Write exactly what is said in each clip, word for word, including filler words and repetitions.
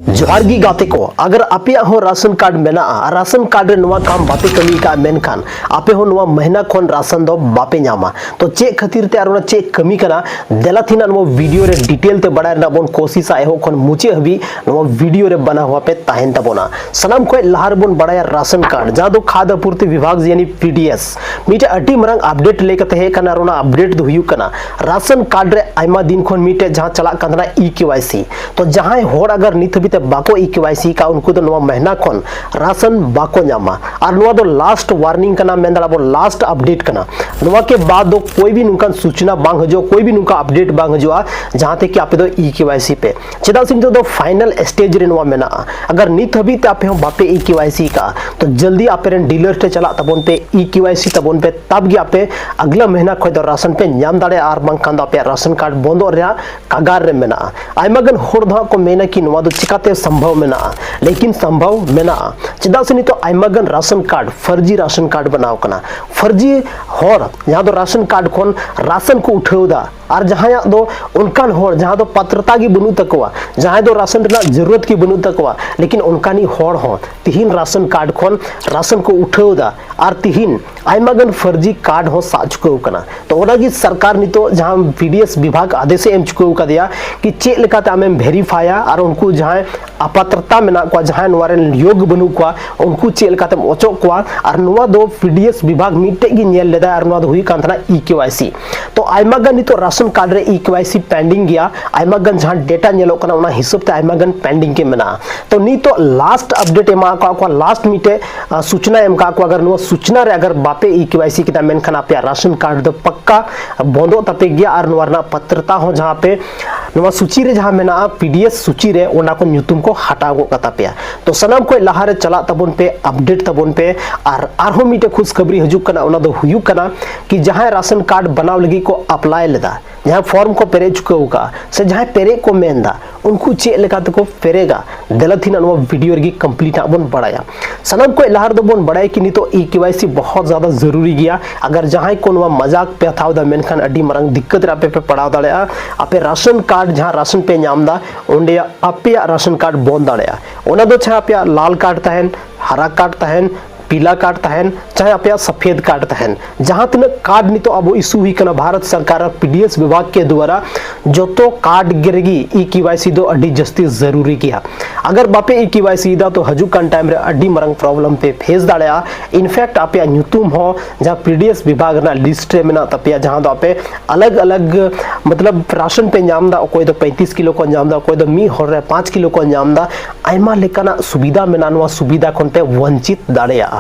ᱡᱚᱦᱟᱨ ᱜᱮ ᱜᱟᱛᱮ ᱠᱚ, ᱟᱜᱟᱨ ᱟᱯᱮᱭᱟᱜ ᱦᱚᱸ ᱨᱟᱥᱚᱱ ᱠᱟᱨᱰ ᱢᱮᱱᱟᱜᱼᱟ ᱟᱨ ᱨᱟᱥᱚᱱ ᱠᱟᱨᱰ ᱨᱮ ᱱᱚᱣᱟ ᱠᱟᱢ ᱵᱟᱯᱮ ᱠᱟᱹᱢᱤ ᱠᱟᱜᱼᱟ, ᱢᱮᱱᱠᱷᱟᱱ ᱟᱯᱮ ᱦᱚᱸ ᱱᱚᱣᱟ ᱢᱟᱹᱦᱱᱟᱹ ᱠᱷᱚᱱ ᱨᱟᱥᱚᱱ ᱫᱚ ᱵᱟᱯᱮ ᱧᱟᱢᱟ᱾ ᱛᱚ ᱪᱮᱫ ᱠᱷᱟᱹᱛᱤᱨ ᱛᱮ ᱟᱨ ᱚᱱᱟ ᱪᱮᱫ ᱠᱟᱹᱢᱤ ᱠᱟᱱᱟ, ᱫᱮᱞᱟ ᱛᱮᱦᱮᱧ ᱱᱚᱣᱟ ᱵᱷᱤᱰᱤᱭᱳ ᱨᱮ ᱰᱤᱴᱮᱞ ᱛᱮ ᱵᱟᱲᱟᱭ ᱨᱮᱱᱟᱜ ᱵᱚᱱ ᱠᱳᱥᱤᱥᱟ᱾ ᱮᱦᱚᱵ ᱠᱷᱚᱱ ᱢᱩᱪᱟᱹᱫ ᱦᱟᱹᱵᱤᱡ ᱱᱚᱣᱟ ᱵᱷᱤᱰᱤᱭᱳ ᱨᱮ ᱵᱟᱱᱟ ᱦᱚᱲ ᱯᱮ ᱛᱟᱦᱮᱱ ᱛᱟᱵᱚᱱᱟ᱾ ᱥᱟᱱᱟᱢ ᱠᱷᱚᱱ ᱞᱟᱦᱟ ᱨᱮᱵᱚᱱ ᱵᱟᱲᱟᱭᱟ ᱨᱟᱥᱚᱱ ᱠᱟᱨᱰ, ᱡᱟᱦᱟᱸ ᱫᱚ ᱠᱷᱟᱫᱽ ᱟᱯᱩᱨᱛᱤ ᱵᱤᱵᱷᱟᱜᱽ ᱭᱟᱱᱤ ᱯᱤ ᱰᱤ ᱮᱥ ᱢᱤᱫᱴᱮᱱ ᱟᱹᱰᱤ ᱢᱟᱨᱟᱝ ᱟᱯᱰᱮᱴ ᱞᱟᱹᱭ ᱠᱟᱛᱮ ᱦᱮᱡ ᱟᱠᱟᱱᱟ᱾ ᱟᱨ ᱚᱱᱟ ᱟᱯᱰᱮᱴ ᱫᱚ ᱦᱩᱭᱩᱜ ᱠᱟᱱᱟ, ᱨᱟᱥᱚᱱ ᱠᱟᱨᱰ ᱨᱮ ᱟᱭᱢᱟ ᱫᱤᱱ ᱠᱷᱚᱱ ᱢᱤᱫᱴᱮᱡ ᱡᱟᱦᱟᱸ ᱪᱟᱞᱟᱜ ᱠᱟᱱ ᱛᱟᱦᱮᱱᱟ ᱤ ᱠᱮ ᱣᱟᱭ ᱥᱤ, ᱛᱚ ᱡᱟᱦᱟᱸᱭ ᱦᱚᱲ ᱟᱜᱟᱨ ᱱᱤᱛ ᱦᱟᱹᱵᱤᱡ ᱛᱮ ᱵᱟᱠᱚ ᱤ ᱠᱮ ᱣᱟᱭ ᱥᱤ ᱠᱟᱜ, ᱩᱱᱠᱩ ᱫᱚ ᱱᱚᱣᱟ ᱢᱟᱹᱦᱱᱟᱹ ᱠᱷᱚᱱ ᱨᱟᱥᱚᱱ ᱵᱟᱠᱚ ᱧᱟᱢᱟ᱾ ᱟᱨ ᱱᱚᱣᱟ ᱫᱚ ᱞᱟᱥᱴ ᱣᱟᱨᱱᱤᱝ ᱠᱟᱱᱟ, ᱢᱮᱱ ᱫᱟᱲᱮᱭᱟᱜᱼᱟ ᱵᱚᱱ ᱞᱟᱥᱴ ᱟᱯᱰᱮᱴ ᱠᱟᱱᱟ᱾ ᱱᱚᱣᱟ ᱠᱮ ᱵᱟᱫ ᱫᱚ ᱠᱳᱭ ᱵᱷᱤ ᱱᱚᱝᱠᱟᱱ ᱥᱩᱪᱱᱟ ᱵᱟᱝ ᱦᱤᱡᱩᱜᱼᱟ, ᱠᱳᱭ ᱵᱷᱤ ᱱᱚᱝᱠᱟ ᱟᱯᱰᱮᱴ ᱵᱟᱝ ᱦᱤᱡᱩᱜᱼᱟ ᱡᱟᱦᱟᱸ ᱛᱮ ᱠᱤ ᱟᱯᱮ ᱫᱚ ᱤ ᱠᱮ ᱣᱟᱭ ᱥᱤ ᱯᱮ᱾ ᱪᱮᱫᱟᱜ ᱥᱮ ᱱᱤᱛᱚᱜ ᱫᱚ ᱯᱷᱟᱭᱱᱟᱞ ᱥᱴᱮᱡ ᱨᱮ ᱱᱚᱣᱟ ᱢᱮᱱᱟᱜᱼᱟ᱾ ᱟᱜᱟᱨ ᱱᱤᱛ ᱦᱟᱹᱵᱤᱡ ᱛᱮ ᱟᱯᱮ ᱦᱚᱸ ᱵᱟᱯᱮ ᱤ ᱠᱮ ᱣᱟᱭ ᱥᱤ ᱠᱟᱜᱼᱟ, ᱛᱚ ᱡᱚᱞᱫᱤ ᱟᱯᱮ ᱨᱮᱱ ᱰᱤᱞᱟᱨ ᱴᱷᱮᱱ ᱪᱟᱞᱟᱜ ᱛᱟᱵᱚᱱ ᱯᱮ, ᱤ ᱠᱮ ᱣᱟᱭ ᱥᱤ ᱛᱟᱵᱚᱱ ᱯᱮ, ᱛᱟᱵ ᱜᱮ ᱟᱯᱮ ᱟᱜᱞᱟ ᱢᱟᱹᱦᱱᱟᱹ ᱠᱷᱚᱱ ᱫᱚ ᱨᱟᱥᱚᱱ ᱯᱮ ᱧᱟᱢ ᱫᱟᱲᱮᱭᱟᱜᱼᱟ, ᱟᱨ ᱵᱟᱝᱠᱷᱟᱱ ᱫᱚ ᱟᱯᱮᱭᱟᱜ ᱨᱟᱥᱚᱱ ᱠᱟᱨᱰ ᱵᱚᱱᱫᱚᱜ ᱨᱮᱭᱟᱜ ᱠᱟᱜᱟᱨ ᱨᱮ ᱢᱮᱱᱟᱜᱼᱟ᱾ ᱟᱭᱢᱟ ᱜᱟᱱ ᱦᱚᱲ ᱫᱚ ᱦᱟᱸᱜ ᱠᱚ ᱢᱮᱱᱟ ᱠᱤ ᱱᱚᱣᱟ ᱫᱚ ᱪᱤᱠᱟᱛᱮ ᱥᱚᱢᱵᱷᱚᱵ ᱢᱮᱱᱟᱜᱼᱟ, ᱞᱮᱠᱤᱱ ᱥᱚᱢᱵᱷᱚᱵ ᱢᱮᱱᱟᱜᱼᱟ᱾ ᱪᱮᱫᱟᱜ ᱥᱮ ᱱᱤᱛᱚᱜ ᱟᱭᱢᱟ ᱜᱟᱱ ᱨᱟᱥᱚᱱ ᱠᱟᱨᱰ ᱯᱷᱟᱨᱡᱤ ᱨᱟᱥᱚᱱ ᱠᱟᱨᱰ ᱵᱮᱱᱟᱣ ᱠᱟᱱᱟ᱾ ᱯᱷᱟᱨᱡᱤ ᱦᱚᱲ ᱡᱟᱦᱟᱸ ᱫᱚ ᱨᱟᱥᱚᱱ ᱠᱟᱨᱰ ᱠᱷᱚᱱ ᱨᱟᱥᱚᱱ ᱠᱚ ᱩᱴᱷᱟᱹᱣ ᱮᱫᱟ, ᱟᱨ ᱡᱟᱦᱟᱸᱭᱟᱜ ᱫᱚ ᱚᱱᱠᱟᱱ ᱦᱚᱲ ᱡᱟᱦᱟᱸ ᱫᱚ ᱯᱟᱛᱨᱚᱛᱟ ᱜᱮ ᱵᱟᱹᱱᱩᱜ ᱛᱟᱠᱚᱣᱟ, ᱡᱟᱦᱟᱸᱭ ᱫᱚ ᱨᱟᱥᱚᱱ ᱨᱮᱱᱟᱜ ᱡᱟᱹᱨᱩᱲᱟᱛ ᱜᱮ ᱵᱟᱹᱱᱩᱜ ᱛᱟᱠᱚᱣᱟ, ᱞᱮᱠᱤᱱ ᱚᱱᱠᱟᱱᱤᱡ ᱦᱚᱲ ᱦᱚᱸ ᱛᱤᱦᱤᱧ ᱨᱟᱥᱚᱱ ᱠᱟᱨᱰ ᱠᱷᱚᱱ ᱨᱟᱥᱚᱱ ᱠᱚ ᱩᱴᱷᱟᱹᱣ ᱮᱫᱟ, ᱟᱨ ᱛᱤᱦᱤᱧ ᱟᱭᱢᱟ ᱜᱟᱱ ᱯᱷᱟᱨᱡᱤ ᱠᱟᱨᱰ ᱦᱚᱸ ᱥᱟᱵ ᱪᱩᱠᱟᱹᱣ ᱠᱟᱱᱟ᱾ ᱛᱚ ᱚᱱᱟᱜᱮ ᱥᱚᱨᱠᱟᱨ ᱱᱤᱛᱚᱜ ᱡᱟᱦᱟᱸ ᱯᱤ ᱰᱤ ᱮᱥ ᱵᱤᱵᱷᱟᱜᱽ ᱟᱫᱮᱥ ᱮ ᱮᱢ ᱪᱩᱠᱟᱹᱣ ᱠᱟᱫᱮᱭᱟ ᱠᱤ ᱪᱮᱫ ᱞᱮᱠᱟᱛᱮ ᱟᱢᱮᱢ ᱵᱷᱮᱨᱤᱯᱷᱟᱭᱟ ᱟᱨ ᱩᱱᱠᱩ ᱡᱟᱦᱟᱸᱭ ᱟᱯᱟᱛᱨᱚᱛᱟ ᱢᱮᱱᱟᱜ ᱠᱚᱣᱟ, ᱡᱟᱦᱟᱸᱭ ᱱᱚᱣᱟ ᱨᱮᱱ ᱭᱳᱜᱽ ᱵᱟᱹᱱᱩᱜ ᱠᱚᱣᱟ, ᱩᱱᱠᱩ ᱪᱮᱫ ᱞᱮᱠᱟᱛᱮᱢ ᱚᱪᱚᱜ ᱠᱚᱣᱟ᱾ ᱟᱨ ᱱᱚᱣᱟ ᱫᱚ ᱯᱤ ᱰᱤ ᱮᱥ ᱵᱤᱵᱷᱟᱜᱽ ᱢᱤᱫᱴᱮᱡ ᱜᱮ ᱧᱮᱞ ᱞᱮᱫᱟ, ᱟᱨ ᱱᱚᱣᱟ ᱫᱚ ᱦᱩᱭᱩᱜ ᱠᱟᱱ ᱛᱟᱦᱮᱱᱟ ᱤ ᱠᱮ ᱣᱟᱭ ᱥᱤ᱾ ᱛᱚ ᱟᱭᱢᱟ ᱜᱟᱱ ᱱᱤᱛᱚᱜ ᱨᱟᱥᱚᱱ ᱠᱟᱨᱰ ᱨᱮ ᱤ ᱠᱮ ᱣᱟᱭ ᱥᱤ ᱯᱮᱱᱰᱤᱝ ᱜᱮᱭᱟ, ᱟᱭᱢᱟ ᱜᱟᱱ ᱡᱟᱦᱟᱸ ᱰᱮᱴᱟ ᱧᱮᱞᱚᱜ ᱠᱟᱱᱟ ᱚᱱᱟ ᱦᱤᱥᱟᱹᱵ ᱛᱮ ᱟᱭᱢᱟ ᱜᱟᱱ ᱯᱮᱱᱰᱤᱝ ᱜᱮ ᱢᱮᱱᱟᱜᱼᱟ᱾ ᱛᱚ ᱱᱤᱛᱚᱜ ᱞᱟᱥᱴ ᱟᱯᱰᱮᱴ ᱮᱢᱟ ᱟᱠᱟᱫ ᱠᱚᱣᱟ, ᱞᱟᱥᱴ ᱢᱤᱫᱴᱮᱡ ᱟᱸ, ᱥᱩᱪᱱᱟ ᱮᱢ ᱠᱟᱜ ᱠᱚᱣᱟ᱾ ᱟᱜᱟᱨ ᱱᱚᱣᱟ ᱥᱩᱪᱱᱟ ᱨᱮ ᱟᱜᱟᱨ ᱵᱟᱯᱮ ᱤ ᱠᱮ ᱣᱟᱭ ᱥᱤ ᱠᱮᱫᱟ, ᱢᱮᱱᱠᱷᱟᱱ ᱟᱯᱮᱭᱟᱜ ᱨᱟᱥᱚᱱ ᱠᱟᱨᱰ ᱫᱚ ᱯᱟᱠᱠᱟ ᱵᱚᱱᱫᱚᱜ ᱛᱟᱯᱮ ᱜᱮᱭᱟ, ᱟᱨ ᱱᱚᱣᱟ ᱨᱮᱱᱟᱜ ᱯᱟᱛᱨᱚᱛᱟ ᱦᱚᱸ ᱡᱟᱦᱟᱸ ᱯᱮ ᱱᱚᱣᱟ ᱥᱩᱪᱤ ᱨᱮ ᱡᱟᱦᱟᱸ ᱢᱮᱱᱟᱜᱼᱟ, ᱯᱤ ᱰᱤ ᱮᱥ ᱥᱩᱪᱤ ᱨᱮ, ᱚᱱᱟ ᱠᱚ ᱧᱩᱛᱩᱢ ᱠᱚ ᱦᱟᱴᱟᱣ ᱜᱚᱫ ᱠᱟᱛᱟ ᱯᱮᱭᱟ᱾ ᱛᱚ ᱥᱟᱱᱟᱢ ᱠᱷᱚᱱ ᱞᱟᱦᱟ ᱨᱮ ᱪᱟᱞᱟᱜ ᱛᱟᱵᱚᱱ ᱯᱮ, ᱟᱯᱰᱮᱴ ᱛᱟᱵᱚᱱ ᱯᱮ᱾ ᱟᱨ ᱟᱨᱦᱚᱸ ᱢᱤᱫᱴᱮᱡ ᱠᱷᱩᱥᱠᱷᱟᱵᱽᱨᱤ ᱦᱤᱡᱩᱜ ᱠᱟᱱᱟ, ᱚᱱᱟ ᱫᱚ ᱦᱩᱭᱩᱜ ᱠᱟᱱᱟ ᱠᱤ ᱡᱟᱦᱟᱸᱭ ᱨᱟᱥᱚᱱ ᱠᱟᱨᱰ ᱵᱮᱱᱟᱣ ᱞᱟᱹᱜᱤᱫ ᱠᱚ ᱟᱯᱞᱟᱭ ᱞᱮᱫᱟ, ᱡᱟᱦᱟᱸᱭ ᱯᱷᱚᱨᱢ ᱠᱚ ᱯᱮᱨᱮᱡ ᱪᱩᱠᱟᱹᱣ ᱠᱟᱜᱼᱟ ᱥᱮ ᱡᱟᱦᱟᱸᱭ ᱯᱮᱨᱮᱡ ᱠᱚ ᱢᱮᱱ ᱮᱫᱟ, ᱩᱱᱠᱩ ᱪᱮᱫ ᱞᱮᱠᱟ ᱛᱮᱠᱚ ᱯᱮᱨᱮᱡᱟ, ᱫᱮᱞᱟ ᱛᱮᱦᱮᱧ ᱱᱚᱣᱟ ᱵᱷᱤᱰᱤᱭᱳ ᱨᱮᱜᱮ ᱠᱚᱢᱯᱞᱤᱴ ᱦᱟᱸᱜ ᱵᱚᱱ ᱵᱟᱲᱟᱭᱟ᱾ ᱥᱟᱱᱟᱢ ᱠᱷᱚᱱ ᱞᱟᱦᱟ ᱨᱮᱫᱚ ᱵᱚᱱ ᱵᱟᱲᱟᱭᱟ ᱠᱤ ᱱᱤᱛᱚᱜ ᱤ ᱠᱮ ᱣᱟᱭ ᱥᱤ ᱵᱚᱦᱚᱛ ᱡᱟᱫᱟ ᱡᱟᱹᱨᱩᱨᱤ ᱜᱮᱭᱟ᱾ ᱟᱜᱟᱨ ᱡᱟᱦᱟᱸᱭ ᱠᱚ ᱱᱚᱣᱟ ᱢᱟᱡᱟᱠ ᱯᱮ ᱦᱟᱛᱟᱣ ᱮᱫᱟ, ᱢᱮᱱᱠᱷᱟᱱ ᱟᱹᱰᱤ ᱢᱟᱨᱟᱝ ᱫᱤᱠᱠᱟᱛ ᱨᱮ ᱟᱯᱮ ᱯᱮ ᱯᱟᱲᱟᱣ ᱫᱟᱲᱮᱭᱟᱜᱼᱟ᱾ ᱟᱯᱮ ᱨᱟᱥᱚᱱ ᱠᱟᱨᱰ ᱡᱟᱦᱟᱸ ᱨᱟᱥᱚᱱ ᱯᱮ ᱧᱟᱢ ᱮᱫᱟ, ᱚᱸᱰᱮ ᱟᱯᱮᱭᱟᱜ ᱨᱟᱥᱚᱱ ᱠᱟᱨᱰ ᱵᱚᱱᱫ ᱫᱟᱲᱮᱭᱟᱜᱼᱟ᱾ ᱚᱱᱟ ᱫᱚ ᱪᱟᱦᱮ ᱟᱯᱮᱭᱟᱜ ᱞᱟᱞ ᱠᱟᱨᱰ ᱛᱟᱦᱮᱱ, ᱦᱟᱨᱟ ᱠᱟᱨᱰ ᱛᱟᱦᱮᱱ, ᱯᱤᱞᱟ ᱠᱟᱨᱰ ᱛᱟᱦᱮᱱ, ᱪᱟᱦᱮ ᱟᱯᱮᱭᱟᱜ ᱥᱟᱯᱷᱮᱫ ᱠᱟᱨᱰ ᱛᱟᱦᱮᱱ, ᱡᱟᱦᱟᱸ ᱛᱤᱱᱟᱹᱜ ᱠᱟᱨᱰ ᱱᱤᱛᱚᱜ ᱟᱵᱚ ᱤᱥᱩ ᱦᱩᱭ ᱠᱟᱱᱟ ᱵᱷᱟᱨᱚᱛ ᱥᱚᱨᱠᱟᱨ ᱟᱨ ᱯᱤ ᱰᱤ ᱮᱥ ᱵᱤᱵᱷᱟᱜᱽ ᱠᱮ ᱫᱩᱣᱟᱨᱟ, ᱡᱚᱛᱚ ᱠᱟᱨᱰ ᱜᱮ ᱨᱮᱜᱮ ᱤ ᱠᱮ ᱣᱟᱭ ᱥᱤ ᱫᱚ ᱟᱹᱰᱤ ᱡᱟᱹᱥᱛᱤ ᱡᱟᱹᱨᱩᱨᱤ ᱜᱮᱭᱟ᱾ ᱟᱜᱟᱨ ᱵᱟᱯᱮ ᱤ ᱠᱮ ᱣᱟᱭ ᱥᱤ ᱮᱫᱟ, ᱛᱚ ᱦᱤᱡᱩᱜ ᱠᱟᱱ ᱴᱟᱭᱤᱢ ᱨᱮ ᱟᱹᱰᱤ ᱢᱟᱨᱟᱝ ᱯᱨᱚᱵᱞᱮᱢ ᱯᱮ ᱯᱷᱮᱥ ᱫᱟᱲᱮᱭᱟᱜᱼᱟ᱾ ᱤᱱᱯᱷᱮᱠᱴ ᱟᱯᱮᱭᱟᱜ ᱧᱩᱛᱩᱢ ᱦᱚᱸ ᱡᱟᱦᱟᱸ ᱯᱤ ᱰᱤ ᱮᱥ ᱵᱤᱵᱷᱟᱜᱽ ᱨᱮᱱᱟᱜ ᱞᱤᱥᱴ ᱨᱮ ᱢᱮᱱᱟᱜ ᱛᱟᱯᱮᱭᱟ, ᱡᱟᱦᱟᱸ ᱫᱚ ᱟᱯᱮ ᱟᱞᱟᱜᱽ ᱟᱞᱟᱜᱽ, ᱢᱚᱛᱞᱚᱵ, ᱨᱟᱥᱚᱱ ᱯᱮ ᱧᱟᱢ ᱮᱫᱟ, ᱚᱠᱚᱭ ᱫᱚ ᱯᱚᱸᱭᱛᱨᱤᱥ ᱠᱤᱞᱳ ᱠᱚ ᱧᱟᱢ ᱮᱫᱟ, ᱚᱠᱚᱭ ᱫᱚ ᱢᱤᱫ ᱦᱚᱲ ᱨᱮ ᱯᱟᱸᱪ ᱠᱤᱞᱳ ᱠᱚ ᱧᱟᱢ ᱮᱫᱟ, ᱟᱭᱢᱟ ᱞᱮᱠᱟᱱᱟᱜ ᱥᱩᱵᱤᱫᱷᱟ ᱢᱮᱱᱟᱜᱼᱟ, ᱱᱚᱣᱟ ᱥᱩᱵᱤᱫᱷᱟ ᱠᱷᱚᱱ ᱯᱮ ᱣᱚᱧᱪᱤᱛ ᱫᱟᱲᱮᱭᱟᱜᱼᱟ᱾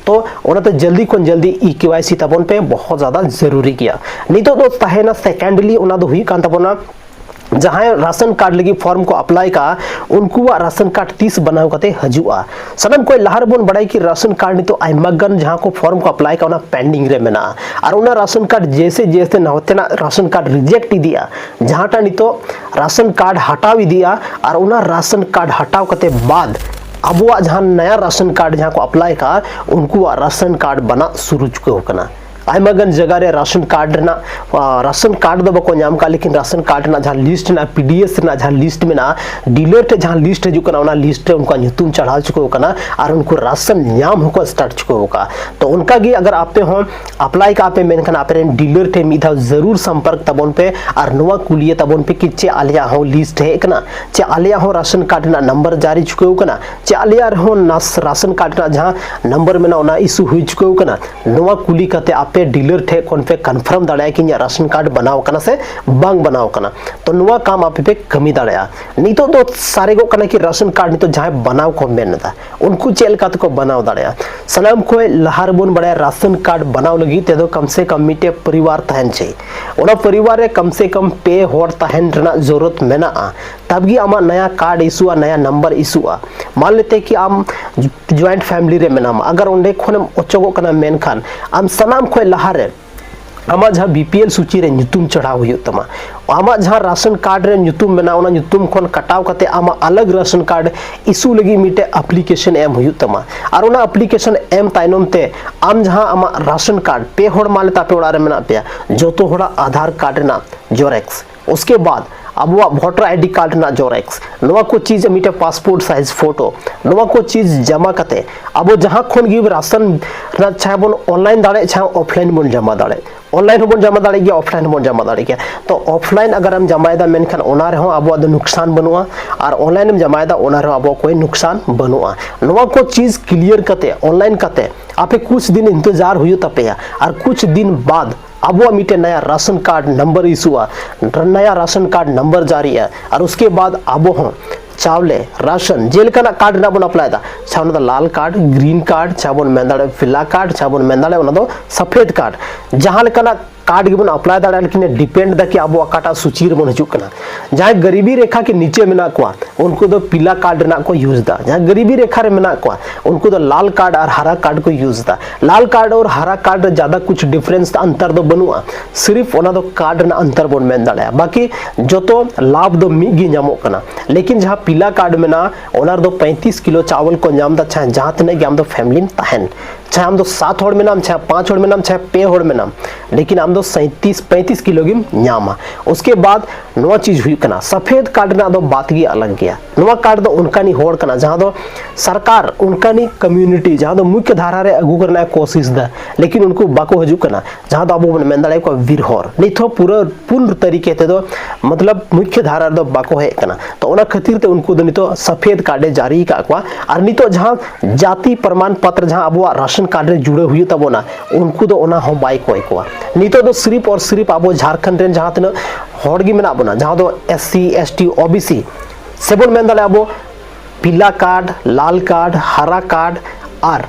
ᱛᱚ ᱚᱱᱟᱛᱮ ᱡᱚᱞᱫᱤ ᱠᱷᱚᱱ ᱡᱚᱞᱫᱤ ᱤ ᱠᱮ ᱣᱟᱭ ᱥᱤ ᱛᱟᱵᱚᱱ ᱯᱮ, ᱵᱚᱦᱚᱛ ᱡᱟᱫᱟ ᱡᱟᱹᱨᱩᱨᱤ ᱜᱮᱭᱟ᱾ ᱱᱤᱛᱚᱜ ᱫᱚ ᱛᱟᱦᱮᱱᱟ ᱥᱮᱠᱮᱱᱰᱞᱤ, ᱚᱱᱟ ᱫᱚ ᱦᱩᱭᱩᱜ ᱠᱟᱱ ᱛᱟᱵᱚᱱᱟ ᱡᱟᱦᱟᱸᱭ ᱨᱟᱥᱚᱱ ᱠᱟᱨᱰ ᱞᱟᱹᱜᱤᱫ ᱯᱷᱚᱨᱢ ᱠᱚ ᱟᱯᱞᱟᱭ ᱠᱟᱜᱼᱟ, ᱩᱱᱠᱩᱣᱟᱜ ᱨᱟᱥᱚᱱ ᱠᱟᱨᱰ ᱛᱤᱥ ᱵᱟᱱᱟᱣ ᱠᱟᱛᱮ ᱦᱤᱡᱩᱜᱼᱟ᱾ ᱥᱟᱱᱟᱢ ᱠᱷᱚᱱ ᱞᱟᱦᱟ ᱨᱮᱵᱚᱱ ᱵᱟᱲᱟᱭ ᱠᱤ ᱨᱟᱥᱚᱱ ᱠᱟᱨᱰ ᱱᱤᱛᱚᱜ ᱟᱭᱢᱟ ᱜᱟᱱ ᱡᱟᱦᱟᱸ ᱠᱚ ᱯᱷᱚᱨᱢ ᱠᱚ ᱟᱯᱞᱟᱭ ᱠᱟᱜᱼᱟ, ᱚᱱᱟ ᱯᱮᱱᱰᱤᱝ ᱨᱮ ᱢᱮᱱᱟᱜᱼᱟ᱾ ᱟᱨ ᱚᱱᱟ ᱨᱟᱥᱚᱱ ᱠᱟᱨᱰ ᱡᱮᱥᱮ ᱡᱮᱥᱮ ᱱᱟᱣᱟᱛᱮᱱᱟᱜ ᱨᱟᱥᱚᱱ ᱠᱟᱨᱰ ᱨᱤᱡᱮᱠᱴ ᱤᱫᱤᱜᱼᱟ, ᱡᱟᱦᱟᱸᱴᱟᱜ ᱱᱤᱛᱚᱜ ᱨᱟᱥᱚᱱ ᱠᱟᱨᱰ ᱦᱟᱴᱟᱣ ᱤᱫᱤᱜᱼᱟ, ᱟᱨ ᱚᱱᱟ ᱨᱟᱥᱚᱱ ᱠᱟᱨᱰ ᱦᱟᱴᱟᱣ ᱠᱟᱛᱮ ᱵᱟᱫ ᱟᱵᱚᱣᱟᱜ ᱡᱟᱦᱟᱸ ᱱᱟᱭᱟ ᱨᱟᱥᱚᱱ ᱠᱟᱨᱰ ᱡᱟᱦᱟᱸ ᱠᱚ ᱟᱯᱞᱟᱭ ᱠᱟᱜᱼᱟ, ᱩᱱᱠᱩᱣᱟᱜ ᱨᱟᱥᱚᱱ ᱠᱟᱨᱰ ᱵᱟᱱᱟᱜ ᱥᱩᱨᱩ ᱪᱩᱠᱟᱹᱣ ᱠᱟᱱᱟ᱾ ᱟᱭᱢᱟ ᱜᱟᱱ ᱡᱟᱭᱜᱟ ᱨᱮ ᱨᱟᱥᱚᱱ ᱠᱟᱨᱰ ᱨᱮᱱᱟᱜ, ᱟ, ᱨᱟᱥᱚᱱ ᱠᱟᱨᱰ ᱫᱚ ᱵᱟᱠᱚ ᱧᱟᱢ ᱠᱟᱜᱼᱟ, ᱞᱮᱠᱤᱱ ᱨᱟᱥᱚᱱ ᱠᱟᱨᱰ ᱨᱮᱱᱟᱜ ᱡᱟᱦᱟᱸ ᱞᱤᱥᱴ ᱨᱮᱱᱟᱜ, ᱯᱤ ᱰᱤ ᱮᱥ ᱨᱮᱱᱟᱜ ᱡᱟᱦᱟᱸ ᱞᱤᱥᱴ ᱢᱮᱱᱟᱜᱼᱟ, ᱰᱤᱞᱟᱨ ᱴᱷᱮᱱ ᱡᱟᱦᱟᱸ ᱞᱤᱥᱴ ᱦᱤᱡᱩᱜ ᱠᱟᱱᱟ, ᱚᱱᱟ ᱞᱤᱥᱴ ᱨᱮ ᱩᱱᱠᱩᱣᱟᱜ ᱧᱩᱛᱩᱢ ᱪᱟᱲᱦᱟᱣ ᱪᱩᱠᱟᱹᱣ ᱠᱟᱱᱟ ᱟᱨ ᱩᱱᱠᱩ ᱨᱟᱥᱚᱱ ᱧᱟᱢ ᱦᱚᱸᱠᱚ ᱥᱴᱟᱨᱴ ᱪᱩᱠᱟᱹᱣ ᱠᱟᱜᱼᱟ᱾ ᱛᱚ ᱚᱱᱠᱟ ᱜᱮ ᱟᱜᱟᱨ ᱟᱯᱮ ᱦᱚᱸ ᱟᱯᱞᱟᱭ ᱠᱟᱜᱼᱟ ᱯᱮ, ᱢᱮᱱᱠᱷᱟᱱ ᱟᱯᱮ ᱨᱮᱱ ᱰᱤᱞᱟᱨ ᱴᱷᱮᱱ ᱢᱤᱫ ᱫᱷᱟᱣ ᱡᱟᱹᱨᱩᱲ ᱥᱚᱢᱯᱚᱨᱠ ᱛᱟᱵᱚᱱ ᱯᱮ ᱟᱨ ᱱᱚᱣᱟ ᱠᱩᱞᱤᱭᱮ ᱛᱟᱵᱚᱱ ᱯᱮ ᱠᱤ ᱪᱮᱫ ᱟᱞᱮᱭᱟᱜ ᱦᱚᱸ ᱞᱤᱥᱴ ᱦᱮᱡ ᱟᱠᱟᱱᱟ, ᱪᱮᱫ ᱟᱞᱮᱭᱟᱜ ᱦᱚᱸ ᱨᱟᱥᱚᱱ ᱠᱟᱨᱰ ᱨᱮᱱᱟᱜ ᱱᱟᱢᱵᱟᱨ ᱡᱟᱹᱨᱤ ᱪᱩᱠᱟᱹᱣ ᱠᱟᱱᱟ, ᱪᱮᱫ ᱟᱞᱮᱭᱟᱜ ᱨᱮᱦᱚᱸ ᱱᱟᱥ-, ᱨᱟᱥᱚᱱ ᱠᱟᱨᱰ ᱨᱮᱱᱟᱜ ᱡᱟᱦᱟᱸ ᱱᱟᱢᱵᱟᱨ ᱢᱮᱱᱟᱜᱼᱟ, ᱚᱱᱟ ᱤᱥᱩ ᱦᱩᱭ ᱪᱩᱠᱟᱹᱣ ᱠᱟᱱᱟ᱾ ᱱᱚᱣᱟ ᱠᱩᱞᱤ ᱠᱟᱛᱮ ᱟᱯᱮ ᱰᱤᱞᱟᱨ ᱴᱷᱮᱱ ᱠᱷᱚᱱ ᱯᱮ ᱠᱚᱱᱯᱷᱟᱨᱢ ᱫᱟᱲᱮᱭᱟᱜᱼᱟ ᱠᱤ ᱤᱧᱟᱹᱜ ᱨᱟᱥᱚᱱ ᱠᱟᱨᱰ ᱵᱟᱱᱟᱣ ᱠᱟᱱᱟ ᱥᱮ ᱵᱟᱝ ᱵᱟᱱᱟᱣ ᱠᱟᱱᱟ᱾ ᱛᱚ ᱱᱚᱣᱟ ᱠᱟᱢ ᱟᱯᱮ ᱯᱮ ᱠᱟᱹᱢᱤ ᱫᱟᱲᱮᱭᱟᱜᱼᱟ᱾ ᱱᱤᱛᱚᱜ ᱫᱚ ᱥᱟᱨᱮᱜᱚᱜ ᱠᱟᱱᱟ ᱠᱤ ᱨᱟᱥᱚᱱ ᱠᱟᱨᱰ ᱱᱤᱛᱚᱜ ᱡᱟᱦᱟᱸᱭ ᱵᱟᱱᱟᱣ ᱠᱚ ᱢᱮᱱ ᱮᱫᱟ, ᱩᱱᱠᱩ ᱪᱮᱫ ᱞᱮᱠᱟ ᱛᱮᱠᱚ ᱵᱟᱱᱟᱣ ᱫᱟᱲᱮᱭᱟᱜᱼᱟ? ᱥᱟᱱᱟᱢ ᱠᱷᱚᱱ ᱞᱟᱦᱟ ᱨᱮᱵᱚᱱ ᱵᱟᱲᱟᱭᱟ, ᱨᱟᱥᱚᱱ ᱠᱟᱨᱰ ᱵᱟᱱᱟᱣ ᱞᱟᱹᱜᱤᱫ ᱛᱮᱫᱚ ᱠᱟᱢ ᱥᱮ ᱠᱟᱢ ᱢᱤᱫᱴᱮᱡ ᱯᱚᱨᱤᱵᱟᱨ ᱛᱟᱦᱮᱱ ᱪᱟᱹᱦᱤ᱾ ᱚᱱᱟ ᱯᱚᱨᱤᱵᱟᱨ ᱨᱮ ᱠᱟᱢ ᱥᱮ ᱠᱟᱢ ᱯᱮ ᱦᱚᱲ ᱛᱟᱦᱮᱱ ᱨᱮᱱᱟᱜ ᱡᱚᱨᱩᱨᱟᱛ ᱢᱮᱱᱟᱜᱼᱟ, ᱛᱟᱵᱜᱮ ᱟᱢᱟᱜ ᱱᱟᱭᱟ ᱠᱟᱨᱰ ᱤᱥᱩᱜᱼᱟ, ᱱᱟᱭᱟ ᱱᱟᱢᱵᱟᱨ ᱤᱥᱩᱜᱼᱟ᱾ ᱢᱟᱱ ᱞᱮᱛᱮ ᱠᱤ ᱟᱢ ᱡᱚᱭᱮᱱᱴ ᱯᱷᱮᱢᱤᱞᱤ ᱨᱮ ᱢᱮᱱᱟᱢᱟ, ᱟᱜᱟᱨ ᱚᱸᱰᱮ ᱠᱷᱚᱱᱮᱢ ᱚᱪᱚᱜᱚᱜ ᱠᱟᱱᱟ, ᱢᱮᱱᱠᱷᱟᱱ ᱟᱢ ᱥᱟᱱᱟᱢ ᱠᱷᱚᱱ ᱞᱟᱦᱟ ᱨᱮ ᱟᱢᱟᱜ ᱡᱟᱦᱟᱸ ᱵᱤ ᱯᱤ ᱮᱞ ᱥᱩᱪᱤ ᱨᱮ ᱧᱩᱛᱩᱢ ᱪᱟᱲᱦᱟᱣ ᱦᱩᱭᱩᱜ ᱛᱟᱢᱟ᱾ ᱟᱢᱟᱜ ᱡᱟᱦᱟᱸ ᱨᱟᱥᱚᱱ ᱠᱟᱨᱰ ᱨᱮ ᱧᱩᱛᱩᱢ ᱢᱮᱱᱟᱜᱼᱟ, ᱚᱱᱟ ᱧᱩᱛᱩᱢ ᱠᱷᱚᱱ ᱠᱟᱴᱟᱣ ᱠᱟᱛᱮ ᱟᱢᱟᱜ ᱟᱞᱟᱜᱽ ᱨᱟᱥᱚᱱ ᱠᱟᱨᱰ ᱤᱥᱩ ᱞᱟᱹᱜᱤᱫ ᱢᱤᱫᱴᱮᱡ ᱟᱯᱞᱤᱠᱮᱥᱚᱱ ᱮᱢ ᱦᱩᱭᱩᱜ ᱛᱟᱢᱟ᱾ ᱟᱨ ᱚᱱᱟ ᱟᱯᱞᱤᱠᱮᱥᱚᱱ ᱮᱢ ᱛᱟᱭᱱᱚᱢ ᱛᱮ ᱟᱢ ᱡᱟᱦᱟᱸ ᱟᱢᱟᱜ ᱨᱟᱥᱚᱱ ᱠᱟᱨᱰ, ᱯᱮ ᱦᱚᱲ ᱢᱟᱞᱮ ᱛᱟᱯᱮ ᱚᱲᱟᱜ ᱨᱮ ᱢᱮᱱᱟᱜ ᱯᱮᱭᱟ, ᱡᱚᱛᱚ ᱦᱚᱲᱟᱜ ᱟᱫᱷᱟᱨ ᱠᱟᱨᱰ ᱨᱮᱱᱟᱜ ᱡᱮᱨᱚᱠᱥ, ᱩᱥᱠᱮ ᱵᱟᱫ ᱟᱵᱚᱣᱟᱜ ᱵᱷᱳᱴᱟᱨ ᱟᱭ ᱰᱤ ᱠᱟᱨᱰ ᱨᱮᱱᱟᱜ ᱡᱮᱨᱚᱠᱥ, ᱱᱚᱣᱟ ᱠᱚ ᱪᱤᱡᱽ, ᱢᱤᱫᱴᱮᱡ ᱯᱟᱥᱯᱳᱨᱴ ᱥᱟᱭᱤᱡᱽ ᱯᱷᱳᱴᱳ, ᱱᱚᱣᱟ ᱠᱚ ᱪᱤᱡᱽ ᱡᱟᱢᱟ ᱠᱟᱛᱮ ᱟᱵᱚ ᱡᱟᱦᱟᱸ ᱠᱷᱚᱱ ᱜᱮ ᱨᱟᱥᱚᱱ ᱨᱮᱱᱟᱜ ᱪᱟᱦᱮ ᱵᱚᱱ ᱚᱱᱞᱟᱭᱤᱱ ᱫᱟᱲᱮᱭᱟᱜ, ᱪᱟᱦᱮ ᱚᱯᱷᱞᱟᱭᱤᱱ ᱵᱚᱱ ᱡᱟᱢᱟ ᱫᱟᱲᱮᱭᱟᱜ, ᱚᱱᱞᱟᱭᱤᱱ ᱦᱚᱸᱵᱚᱱ ᱡᱟᱢᱟ ᱫᱟᱲᱮᱭᱟᱜ ᱜᱮᱭᱟ, ᱚᱯᱷᱞᱟᱭᱤᱱ ᱦᱚᱸᱵᱚᱱ ᱡᱟᱢᱟ ᱫᱟᱲᱮᱭᱟᱜ ᱜᱮᱭᱟ᱾ ᱛᱚ ᱚᱯᱷᱞᱟᱭᱤᱱ ᱟᱜᱟᱨ ᱮᱢ ᱡᱟᱢᱟᱭᱮᱫᱟ, ᱢᱮᱱᱠᱷᱟᱱ ᱚᱱᱟ ᱨᱮᱦᱚᱸ ᱟᱵᱚᱣᱟᱜ ᱫᱚ ᱱᱩᱠᱥᱟᱱ ᱵᱟᱹᱱᱩᱜᱼᱟ, ᱟᱨ ᱚᱱᱞᱟᱭᱤᱱ ᱮᱢ ᱡᱟᱢᱟᱭᱮᱫᱟ, ᱚᱱᱟ ᱨᱮᱦᱚᱸ ᱟᱵᱚᱣᱟᱜ ᱠᱳᱭ ᱱᱩᱠᱥᱟᱱ ᱵᱟᱹᱱᱩᱜᱼᱟ᱾ ᱱᱚᱣᱟ ᱠᱚ ᱪᱤᱡᱽ ᱠᱞᱤᱭᱟᱨ ᱠᱟᱛᱮ, ᱚᱱᱞᱟᱭᱤᱱ ᱠᱟᱛᱮ ᱟᱯᱮ ᱠᱩᱪ ᱫᱤᱱ ᱤᱱᱛᱮᱡᱟᱨ ᱦᱩᱭᱩᱜ ᱛᱟᱯᱮᱭᱟ, ᱟᱨ ᱠᱩᱪ ᱫᱤᱱ ᱵᱟᱫ ᱟᱵᱚᱣᱟᱜ ᱢᱤᱫᱴᱮᱱ ᱱᱟᱭᱟ ᱨᱟᱥᱚᱱ ᱠᱟᱨᱰ ᱱᱟᱢᱵᱟᱨ ᱤᱥᱩᱜᱼᱟ, ᱱᱟᱭᱟ ᱨᱟᱥᱚᱱ ᱠᱟᱨᱰ ᱱᱟᱢᱵᱟᱨ ᱡᱟᱹᱨᱤᱜᱼᱟ, ᱟᱨ ᱩᱥᱠᱮ ᱵᱟᱫ ᱟᱵᱚ ᱦᱚᱸ ᱪᱟᱣᱞᱮ, ᱨᱟᱥᱚᱱ, ᱡᱮᱞᱮᱠᱟᱱᱟᱜ ᱠᱟᱨᱰ ᱨᱮᱱᱟᱜ ᱵᱚᱱ ᱟᱯᱞᱟᱭᱮᱫᱟ, ᱪᱟᱦᱮ ᱚᱱᱟ ᱫᱚ ᱞᱟᱞ ᱠᱟᱨᱰ, ᱜᱨᱤᱱ ᱠᱟᱨᱰ, ᱪᱟᱦᱮ ᱵᱚᱱ ᱢᱮᱱ ᱫᱟᱲᱮᱭᱟᱜᱼᱟ ᱯᱤᱞᱟ ᱠᱟᱨᱰ, ᱪᱟᱦᱮ ᱵᱚᱱ ᱢᱮᱱ ᱫᱟᱲᱮᱭᱟᱜᱼᱟ ᱚᱱᱟ ᱫᱚ ᱥᱟᱯᱷᱮᱫ ᱠᱟᱨᱰ, ᱡᱟᱦᱟᱸ ᱞᱮᱠᱟᱱᱟᱜ ᱠᱟᱨᱰ ᱜᱮᱵᱚᱱ ᱟᱯᱞᱟᱭ ᱫᱟᱲᱮᱭᱟᱜᱼᱟ, ᱞᱮᱠᱤᱱ ᱰᱤᱯᱮᱱᱰ ᱫᱟ ᱠᱤ ᱟᱵᱚ ᱚᱠᱟᱴᱟᱜ ᱥᱩᱪᱤ ᱨᱮᱵᱚᱱ ᱦᱤᱡᱩᱜ ᱠᱟᱱᱟ᱾ ᱡᱟᱦᱟᱸᱭ ᱜᱟᱨᱤᱵᱤ ᱨᱮᱠᱷᱟ ᱠᱮ ᱱᱤᱪᱮ ᱢᱮᱱᱟᱜ ᱠᱚᱣᱟ, ᱩᱱᱠᱩ ᱫᱚ ᱯᱤᱞᱟ ᱠᱟᱨᱰ ᱨᱮᱱᱟᱜ ᱠᱚ ᱤᱭᱩᱡᱽ ᱮᱫᱟ᱾ ᱡᱟᱦᱟᱸᱭ ᱜᱟᱨᱤᱵᱤ ᱨᱮᱠᱷᱟ ᱨᱮ ᱢᱮᱱᱟᱜ ᱠᱚᱣᱟ, ᱩᱱᱠᱩ ᱫᱚ ᱞᱟᱞ ᱠᱟᱨᱰ ᱟᱨ ᱦᱟᱨᱟ ᱠᱟᱨᱰ ᱠᱚ ᱤᱭᱩᱡᱽ ᱮᱫᱟ᱾ ᱞᱟᱞ ᱠᱟᱨᱰ ᱟᱨ ᱦᱟᱨᱟ ᱠᱟᱨᱰ ᱨᱮ ᱡᱟᱫᱟ ᱠᱩᱪ ᱰᱤᱯᱷᱟᱨᱮᱱᱥ ᱟᱱᱛᱟᱨ ᱫᱚ ᱵᱟᱹᱱᱩᱜᱼᱟ, ᱥᱤᱨᱤᱯ ᱚᱱᱟ ᱫᱚ ᱠᱟᱨᱰ ᱨᱮᱱᱟᱜ ᱟᱱᱛᱟᱨ ᱵᱚᱱ ᱢᱮᱱ ᱫᱟᱲᱮᱭᱟᱜᱼᱟ, ᱵᱟᱠᱤ ᱡᱚᱛᱚ ᱞᱟᱵᱷ ᱫᱚ ᱢᱤᱫ ᱜᱮ ᱧᱟᱢᱚᱜ ᱠᱟᱱᱟ᱾ ᱞᱮᱠᱤᱱ ᱡᱟᱦᱟᱸ ᱯᱤᱞᱟ ᱠᱟᱨᱰ ᱢᱮᱱᱟᱜᱼᱟ, ᱚᱱᱟ ᱨᱮᱫᱚ ᱯᱚᱸᱭᱛᱨᱤᱥ ᱠᱤᱞᱳ ᱪᱟᱣᱞ ᱠᱚ ᱧᱟᱢ ᱮᱫᱟ, ᱪᱟᱦᱮ ᱡᱟᱦᱟᱸ ᱛᱤᱱᱟᱹᱜ ᱜᱮ ᱟᱢ ᱫᱚ ᱯᱷᱮᱢᱤᱞᱤᱢ ᱛᱟᱦᱮᱱ, ᱪᱟᱦᱮ ᱟᱢ ᱫᱚ ᱥᱟᱛ ᱦᱚᱲ ᱢᱮᱱᱟᱢ, ᱪᱟᱦᱮ ᱯᱟᱸᱪ ᱦᱚᱲ ᱢᱮᱱᱟᱢ, ᱪᱟᱦᱮ ᱯᱮ ᱦᱚᱲ ᱢᱮᱱᱟᱢ, ᱞᱮᱠᱤᱱ ᱟᱢ ᱫᱚ ᱥᱟᱸᱭᱛᱨᱤᱥ ᱯᱚᱸᱭᱛᱨᱤᱥ ᱠᱤᱞᱳ ᱜᱮᱢ ᱧᱟᱢᱟ᱾ ᱩᱥᱠᱮ ᱵᱟᱫ ᱱᱚᱣᱟ ᱪᱤᱡᱽ ᱦᱩᱭᱩᱜ ᱠᱟᱱᱟ, ᱥᱟᱯᱷᱮᱫ ᱠᱟᱨᱰ ᱨᱮᱱᱟᱜ ᱫᱚ ᱵᱟᱛ ᱜᱮ ᱟᱞᱟᱜᱽ ᱜᱮᱭᱟ᱾ ᱱᱚᱣᱟ ᱠᱟᱨᱰ ᱫᱚ ᱚᱱᱠᱟᱱᱤᱡ ᱦᱚᱲ ᱠᱟᱱᱟ, ᱡᱟᱦᱟᱸ ᱫᱚ ᱥᱚᱨᱠᱟᱨ ᱚᱱᱠᱟᱱᱤᱡ ᱠᱚᱢᱭᱩᱱᱤᱴᱤ, ᱡᱟᱦᱟᱸ ᱫᱚ ᱢᱩᱠᱷᱭᱚ ᱫᱷᱟᱨᱟ ᱨᱮ ᱟᱹᱜᱩ ᱨᱮᱱᱟᱜ ᱮ ᱠᱳᱥᱤᱥ ᱮᱫᱟ, ᱞᱮᱠᱤᱱ ᱩᱱᱠᱩ ᱵᱟᱠᱚ ᱦᱤᱡᱩᱜ ᱠᱟᱱᱟ, ᱡᱟᱦᱟᱸ ᱫᱚ ᱟᱵᱚ ᱵᱚᱱ ᱢᱮᱱ ᱫᱟᱲᱮᱭᱟᱠᱚᱣᱟ ᱵᱤᱨᱦᱚᱨ᱾ ᱱᱤᱛ ᱦᱚᱸ ᱯᱩᱨᱟᱹ ᱯᱩᱨᱱ ᱛᱟᱹᱨᱤᱠᱮ ᱛᱮᱫᱚ, ᱢᱚᱛᱞᱚᱵ, ᱢᱩᱠᱷᱭᱚ ᱫᱷᱟᱨᱟ ᱨᱮᱫᱚ ᱵᱟᱠᱚ ᱦᱮᱡ ᱠᱟᱱᱟ᱾ ᱛᱚ ᱚᱱᱟ ᱠᱷᱟᱹᱛᱤᱨ ᱛᱮ ᱩᱱᱠᱩ ᱫᱚ ᱱᱤᱛᱚᱜ ᱥᱟᱯᱷᱮᱫ ᱠᱟᱨᱰ ᱮ ᱡᱟᱹᱨᱤ ᱟᱠᱟᱫ ᱠᱚᱣᱟ᱾ ᱟᱨ ᱱᱤᱛᱚᱜ ᱡᱟᱦᱟᱸ ᱡᱟᱹᱛᱤ ᱯᱨᱚᱢᱟᱱ ᱯᱚᱛᱨᱚ ᱡᱟᱦᱟᱸ ᱟᱵᱚᱣᱟᱜ ᱨᱟᱥᱚᱱ ᱠᱟᱨᱰ ᱨᱮ ᱡᱩᱲᱟᱹᱣ ᱦᱩᱭᱩᱜ ᱛᱟᱵᱚᱱᱟ, ᱩᱱᱠᱩ ᱫᱚ ᱚᱱᱟ ᱦᱚᱸ ᱵᱟᱭ ᱠᱚᱭ ᱠᱚᱣᱟ᱾ ᱱᱤᱛᱚᱜ ᱫᱚ ᱥᱤᱨᱤᱯ ᱟᱨ ᱥᱤᱨᱤᱯ ᱟᱵᱚ ᱡᱷᱟᱲᱠᱷᱚᱸᱰ ᱨᱮᱱ ᱡᱟᱦᱟᱸ ᱛᱤᱱᱟᱹᱜ ᱦᱚᱲ ᱜᱮ ᱢᱮᱱᱟᱜ ᱵᱚᱱᱟ, ᱡᱟᱦᱟᱸ ᱫᱚ S C, S T, O B C, ᱥᱮᱵᱚᱱ ᱢᱮᱱ ᱫᱟᱲᱮᱭᱟᱜᱼᱟ ᱟᱵᱚ ᱯᱤᱞᱟ ᱠᱟᱨᱰ, ᱞᱟᱞ ᱠᱟᱨᱰ, ᱦᱟᱨᱟ ᱠᱟᱨᱰ ᱟᱨ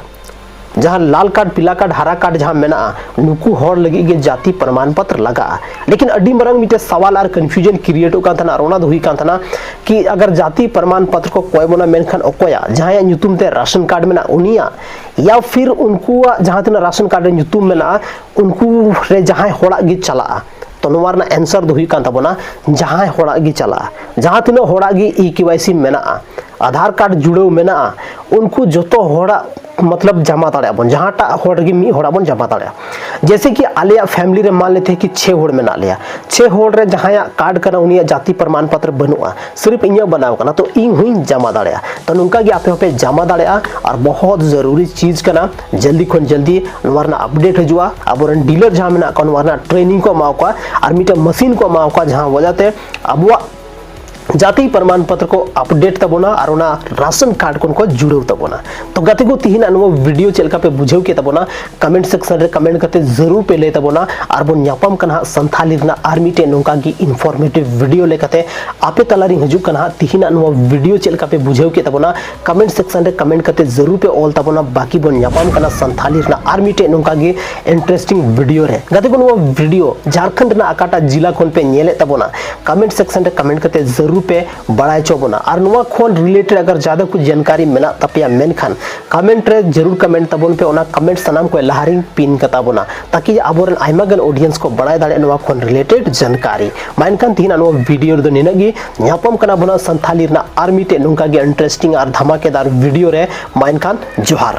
ᱡᱟᱦᱟᱸ ᱞᱟᱞ ᱠᱟᱨᱰ, ᱯᱤᱞᱟ ᱠᱟᱨᱰ, ᱦᱟᱨᱟ ᱠᱟᱨᱰ ᱡᱟᱦᱟᱸ ᱢᱮᱱᱟᱜᱼᱟ, ᱱᱩᱠᱩ ᱦᱚᱲ ᱞᱟᱹᱜᱤᱫ ᱜᱮ ᱡᱟᱹᱛᱤ ᱯᱨᱚᱢᱟᱱ ᱯᱚᱛᱨ ᱞᱟᱜᱟᱜᱼᱟ᱾ ᱞᱮᱠᱤᱱ ᱟᱹᱰᱤ ᱢᱟᱨᱟᱝ ᱢᱤᱫᱴᱮᱱ ᱥᱟᱣᱟᱞ ᱟᱨ ᱠᱚᱱᱯᱷᱤᱭᱩᱡᱚᱱ ᱠᱨᱤᱭᱮᱴᱚᱜ ᱠᱟᱱ ᱛᱟᱦᱮᱱᱟ, ᱟᱨ ᱚᱱᱟ ᱫᱚ ᱦᱩᱭᱩᱜ ᱠᱟᱱ ᱛᱟᱦᱮᱱᱟ ᱠᱤ ᱟᱜᱟᱨ ᱡᱟᱹᱛᱤ ᱯᱨᱚᱢᱟᱱ ᱯᱚᱛᱨ ᱠᱚ ᱠᱚᱭ ᱵᱚᱱᱟ, ᱢᱮᱱᱠᱷᱟᱱ ᱚᱠᱚᱭᱟᱜ, ᱡᱟᱦᱟᱸᱭᱟᱜ ᱧᱩᱛᱩᱢ ᱛᱮ ᱨᱟᱥᱚᱱ ᱠᱟᱨᱰ ᱢᱮᱱᱟᱜᱼᱟ ᱩᱱᱤᱭᱟᱜ, ᱭᱟ ᱯᱷᱤᱨ ᱩᱱᱠᱩᱣᱟᱜ ᱡᱟᱦᱟᱸ ᱛᱤᱱᱟᱹᱜ ᱨᱟᱥᱚᱱ ᱠᱟᱨᱰ ᱨᱮ ᱧᱩᱛᱩᱢ ᱢᱮᱱᱟᱜᱼᱟ ᱩᱱᱠᱩ ᱨᱮ ᱡᱟᱦᱟᱸᱭ ᱦᱚᱲᱟᱜ ᱜᱮ ᱪᱟᱞᱟᱜᱼᱟ? ᱛᱚ ᱱᱚᱣᱟ ᱨᱮᱱᱟᱜ ᱮᱱᱥᱟᱨ ᱫᱚ ᱦᱩᱭᱩᱜ ᱠᱟᱱ ᱛᱟᱵᱚᱱᱟ ᱡᱟᱦᱟᱸᱭ ᱦᱚᱲᱟᱜ ᱜᱮ ᱪᱟᱞᱟᱜᱼᱟ, ᱡᱟᱦᱟᱸ ᱛᱤᱱᱟᱹᱜ ᱦᱚᱲᱟᱜ ᱜᱮ ᱤ ᱠᱮ ᱣᱟᱭ ᱥᱤ ᱢᱮᱱᱟᱜᱼᱟ, ᱟᱫᱷᱟᱨ ᱠᱟᱨᱰ ᱡᱩᱲᱟᱹᱣ ᱢᱮᱱᱟᱜᱼᱟ, ᱩᱱᱠᱩ ᱡᱚᱛᱚ ᱦᱚᱲᱟᱜ ᱢᱚᱛᱞᱚᱵ ᱡᱟᱢᱟ ᱫᱟᱲᱮᱭᱟᱜᱼᱟ ᱵᱚᱱ, ᱡᱟᱦᱟᱸᱴᱟᱜ ᱦᱚᱲ ᱨᱮᱜᱮ ᱢᱤᱫ ᱦᱚᱲᱟᱜ ᱵᱚᱱ ᱡᱟᱢᱟ ᱫᱟᱲᱮᱭᱟᱜᱼᱟ᱾ ᱡᱮᱭᱥᱮ ᱠᱤ ᱟᱞᱮᱭᱟᱜ ᱯᱷᱮᱢᱤᱞᱤ ᱨᱮ ᱢᱟᱱ ᱞᱮᱛᱮ ᱠᱤ ᱪᱷᱮ ᱦᱚᱲ ᱢᱮᱱᱟᱜ ᱞᱮᱭᱟ, ᱪᱷᱮ ᱦᱚᱲ ᱨᱮ ᱡᱟᱦᱟᱸᱭᱟᱜ ᱠᱟᱨᱰ ᱠᱟᱱᱟ ᱩᱱᱤᱭᱟᱜ ᱡᱟᱹᱛᱤ ᱯᱨᱚᱢᱟᱱ ᱯᱚᱛᱨᱚ ᱵᱟᱹᱱᱩᱜᱼᱟ, ᱥᱤᱨᱯ ᱤᱧᱟᱹᱜ ᱵᱮᱱᱟᱣ ᱠᱟᱱᱟ, ᱛᱚ ᱤᱧ ᱦᱚᱸᱧ ᱡᱟᱢᱟ ᱫᱟᱲᱮᱭᱟᱜᱼᱟ᱾ ᱛᱚ ᱱᱚᱝᱠᱟ ᱜᱮ ᱟᱯᱮ ᱦᱚᱸᱯᱮ ᱡᱟᱢᱟ ᱫᱟᱲᱮᱭᱟᱜᱼᱟ, ᱟᱨ ᱵᱚᱦᱚᱛ ᱡᱟᱹᱨᱩᱨᱤ ᱪᱤᱡᱽ ᱠᱟᱱᱟ, ᱡᱚᱞᱫᱤ ᱠᱷᱚᱱ ᱡᱚᱞᱫᱤ ᱱᱚᱣᱟ ᱨᱮᱱᱟᱜ ᱟᱯᱰᱮᱴ ᱦᱤᱡᱩᱜᱼᱟ, ᱟᱵᱚᱨᱮᱱ ᱰᱤᱞᱟᱨ ᱡᱟᱦᱟᱸ ᱢᱮᱱᱟᱜ ᱠᱚᱣᱟ ᱱᱚᱣᱟ ᱨᱮᱱᱟᱜ ᱴᱨᱮᱱᱤᱝ ᱠᱚ ᱮᱢᱟ ᱠᱚᱣᱟ, ᱟᱨ ᱢᱤᱫᱴᱮᱱ ᱢᱮᱥᱤᱱ ᱠᱚ ᱮᱢᱟ ᱠᱚᱣᱟ, ᱡᱟᱦᱟᱸ ᱣᱟᱡᱟᱛᱮ ᱟᱵᱚᱣᱟᱜ ᱡᱟᱹᱛᱤ ᱯᱨᱚᱢᱟᱱ ᱯᱚᱛᱨᱚ ᱠᱚ ᱟᱯᱰᱮᱴ ᱛᱟᱵᱚᱱᱟ ᱟᱨ ᱚᱱᱟ ᱨᱟᱥᱚᱱ ᱠᱟᱨᱰ ᱠᱷᱚᱱ ᱠᱚ ᱡᱩᱲᱟᱹᱣ ᱛᱟᱵᱚᱱᱟ᱾ ᱛᱚ ᱜᱟᱛᱮ ᱠᱚ, ᱛᱤᱦᱤᱧᱟᱜ ᱱᱚᱣᱟ ᱵᱷᱤᱰᱤᱭᱳ ᱪᱮᱫ ᱞᱮᱠᱟ ᱯᱮ ᱵᱩᱡᱷᱟᱹᱣ ᱠᱮᱫ ᱛᱟᱵᱚᱱᱟ, ᱠᱚᱢᱮᱱᱴ ᱥᱮᱠᱥᱚᱱ ᱨᱮ ᱠᱚᱢᱮᱱᱴ ᱠᱟᱛᱮ ᱡᱟᱹᱨᱩᱲ ᱯᱮ ᱞᱟᱹᱭ ᱛᱟᱵᱚᱱᱟ᱾ ᱟᱨ ᱵᱚᱱ ᱧᱟᱯᱟᱢ ᱠᱟᱱᱟ ᱦᱟᱸᱜ ᱥᱟᱱᱛᱷᱟᱞᱤ ᱨᱮᱱᱟᱜ ᱟᱨ ᱢᱤᱫᱴᱮᱱ ᱱᱚᱝᱠᱟ ᱜᱮ ᱤᱱᱯᱷᱚᱨᱢᱮᱴᱤᱵᱷ ᱵᱷᱤᱰᱤᱭᱳ ᱞᱮᱠᱟᱛᱮ᱾ ᱟᱯᱮ ᱛᱟᱞᱟᱨᱤᱧ ᱦᱤᱡᱩᱜ ᱠᱟᱱᱟ ᱦᱟᱸᱜ ᱛᱤᱦᱤᱧᱟᱜ ᱱᱚᱣᱟ ᱵᱷᱤᱰᱤᱭᱳ ᱪᱮᱫ ᱞᱮᱠᱟ ᱯᱮ ᱵᱩᱡᱷᱟᱹᱣ ᱠᱮᱫ ᱛᱟᱵᱚᱱᱟ, ᱠᱚᱢᱮᱱᱴ ᱥᱮᱠᱥᱚᱱ ᱨᱮ ᱠᱚᱢᱮᱱᱴ ᱠᱟᱛᱮ ᱡᱟᱹᱨᱩᱲ ᱯᱮ ᱚᱞ ᱛᱟᱵᱚᱱᱟ᱾ ᱵᱟᱹᱠᱤ ᱵᱚᱱ ᱧᱟᱯᱟᱢ ᱠᱟᱱᱟ ᱥᱟᱱᱛᱷᱟᱞᱤ ᱨᱮᱱᱟᱜ ᱟᱨ ᱢᱤᱫᱴᱮᱱ ᱱᱚᱝᱠᱟ ᱜᱮ ᱤᱱᱴᱟᱨᱮᱥᱴᱤᱝ ᱵᱷᱤᱰᱤᱭᱳ ᱨᱮ᱾ ᱜᱟᱛᱮ ᱠᱚ, ᱱᱚᱣᱟ ᱵᱷᱤᱰᱤᱭᱳ ᱡᱷᱟᱲᱠᱷᱚᱸᱰ ᱨᱮᱱᱟᱜ ᱚᱠᱟᱴᱟᱜ ᱡᱤᱞᱟ ᱠᱷᱚᱱ ᱯᱮ ᱧᱮᱞᱮᱫ ᱛᱟᱵᱚᱱᱟ, ᱠᱚᱢᱮᱱᱴ ᱥᱮᱠᱥᱚᱱ ᱨᱮ ᱠᱚᱢᱮᱱᱴ ᱠᱟᱛᱮ ᱡᱟᱹᱨᱩᱲ ᱯᱮ ᱵᱟᱲᱟᱭ ᱦᱚᱪᱚ ᱵᱚᱱᱟ᱾ ᱟᱨ ᱱᱚᱣᱟ ᱠᱷᱚᱱ ᱨᱤᱞᱮᱴᱮᱰ ᱟᱜᱟᱨ ᱡᱟᱫᱟ ᱠᱩᱪ ᱡᱟᱱᱠᱟᱨᱤ ᱢᱮᱱᱟᱜ ᱛᱟᱯᱮᱭᱟ, ᱢᱮᱱᱠᱷᱟᱱ ᱠᱚᱢᱮᱱᱴ ᱨᱮ ᱡᱟᱹᱨᱩᱲ ᱠᱚᱢᱮᱱᱴ ᱛᱟᱵᱚᱱ ᱯᱮ, ᱚᱱᱟ ᱠᱚᱢᱮᱱᱴ ᱥᱟᱱᱟᱢ ᱠᱚ ᱞᱟᱦᱟᱨᱤᱧ ᱯᱤᱱ ᱠᱟᱛᱟ ᱵᱚᱱᱟ, ᱛᱟᱠᱤ ᱟᱵᱚᱨᱮᱱ ᱟᱭᱢᱟ ᱜᱟᱱ ᱚᱰᱤᱭᱮᱱᱥ ᱠᱚ ᱵᱟᱲᱟᱭ ᱫᱟᱲᱮᱭᱟᱜ ᱱᱚᱣᱟ ᱠᱷᱚᱱ ᱨᱤᱞᱮᱴᱮᱰ ᱡᱟᱱᱠᱟᱨᱤ᱾ ᱢᱟ ᱮᱱᱠᱷᱟᱱ ᱛᱤᱦᱤᱧᱟᱜ ᱱᱚᱣᱟ ᱵᱷᱤᱰᱤᱭᱳ ᱨᱮᱫᱚ ᱱᱤᱱᱟᱹᱜ ᱜᱮ᱾ ᱧᱟᱯᱟᱢ ᱠᱟᱱᱟ ᱵᱚᱱ ᱥᱟᱱᱛᱷᱟᱞᱤ ᱨᱮᱱᱟᱜ ᱟᱨ ᱢᱤᱫᱴᱮᱡ ᱱᱚᱝᱠᱟ ᱜᱮ ᱤᱱᱴᱟᱨᱮᱥᱴᱤᱝ ᱟᱨ ᱫᱷᱟᱢᱟᱠᱮᱫᱟᱨ ᱵᱷᱤᱰᱤᱭᱳ ᱨᱮ᱾ ᱢᱟ ᱮᱱᱠᱷᱟᱱ ᱡᱚᱦᱟᱨ᱾